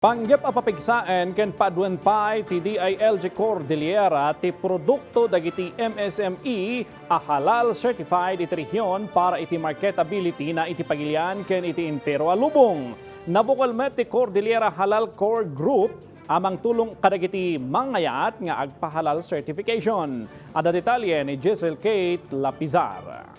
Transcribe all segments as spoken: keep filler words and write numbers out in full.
Panggep a papigsaen ken paaduen pay ti D I L G Cordillera ti produkto dagiti M S M E a halal certified iti rehiyon para iti marketability na iti pagilian ken iti entero a lubong. Nabukol met ti Cordillera Halal Core Group a mangtulong kadagiti mangayat nga agpahalal certification. Adda detalye ni Giselle Kate Lapizar.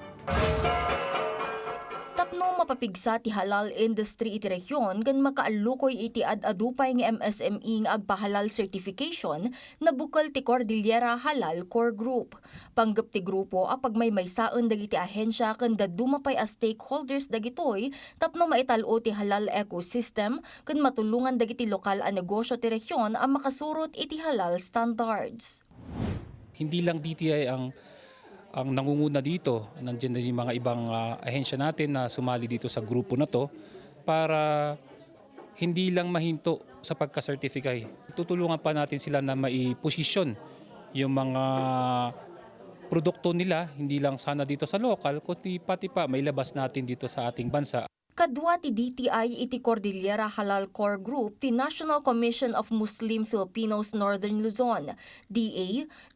Tapno mapapigsa ti halal industry iti rehiyon ken makaallukoy iti ad-adu pay nga M S M E nga agpahalal certification, nabukol ti Cordillera Halal Core Group. Panggep ti grupo a pagmaymaysaen dagiti ahensya ken dadduma pay a stakeholders dagitoy tapno maital-o ti halal ecosystem ken matulongan dagiti lokal a negosyo ti rehiyon a makasurot iti halal standards. Hindi lang D T I ang ang nangunguna dito, nandiyan din yung mga ibang ah, ahensya natin na sumali dito sa grupo na to para hindi lang mahinto sa pagka-certify. Tutulungan pa natin sila na maiposisyon yung mga produkto nila, hindi lang sana dito sa local, kundi pati pa mailabas natin dito sa ating bansa. Kadua ti D T I iti Cordillera Halal Core Group ti National Commission of Muslim Filipinos Northern Luzon, D A,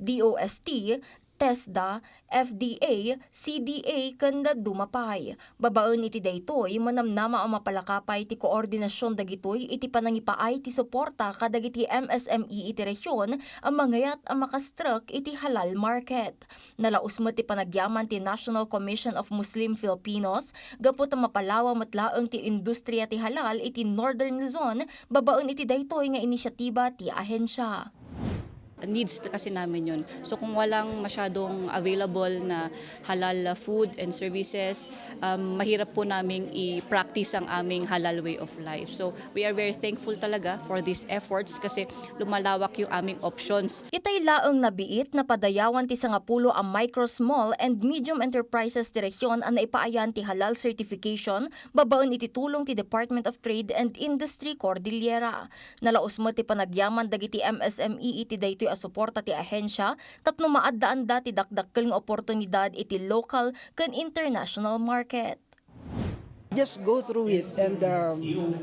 D O S T, TESDA, F D A, C D A, ken dadduma pay. Babaen iti daytoy, manamnama a mapalaka pay ti koordinasion dagitoy iti panangipaay ti suporta kadagiti M S M E iti rehiyon a mangayat a makastrek iti halal market. Nalaus met ti panagyaman ti National Commission of Muslim Filipinos gapu ta mapalawa met laeng ti industriya ti halal iti Northern Luzon babaen iti daytoy nga inisyatiba ti ahensya. Needs kasi namin yun. So kung walang masyadong available na halal food and services, um, mahirap po naming i-practice ang aming halal way of life. So we are very thankful talaga for these efforts kasi lumalawak yung aming options. Itay laeng nabiit, napadayawan ti sangapulo a micro, small, and medium enterprises ti rehiyon a naipaayan ti halal certification babaen iti tulong ti Department of Trade and Industry Cordillera. Nalaus met ti panagyaman dagiti M S M E iti daytoy a suporta ti ahensya tapno maaddaanda ti dakdakkel nga oportunidad iti local ken international market. Just go through it and um, yung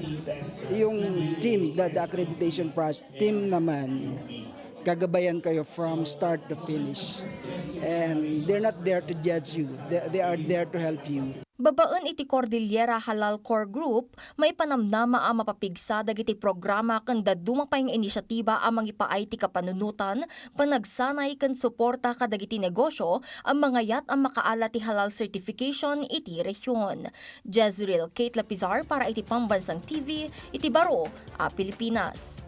team, the, the accreditation process, team naman, gagabayan kayo from start to finish. And they're not there to judge you. They, they are there to help you. Babaen iti Cordillera Halal Core Group, maipanamnama a mapapigsa dagiti programa ken dadduma pay nga inisyatiba a mangipaay ti kapanunotan, panagsanay ken suporta kadagiti negosyo a mangayat a makaala ti halal certification iti rehiyon. Jezreel Kate Lapizar para iti Pambansang T V iti Baro a Pilipinas.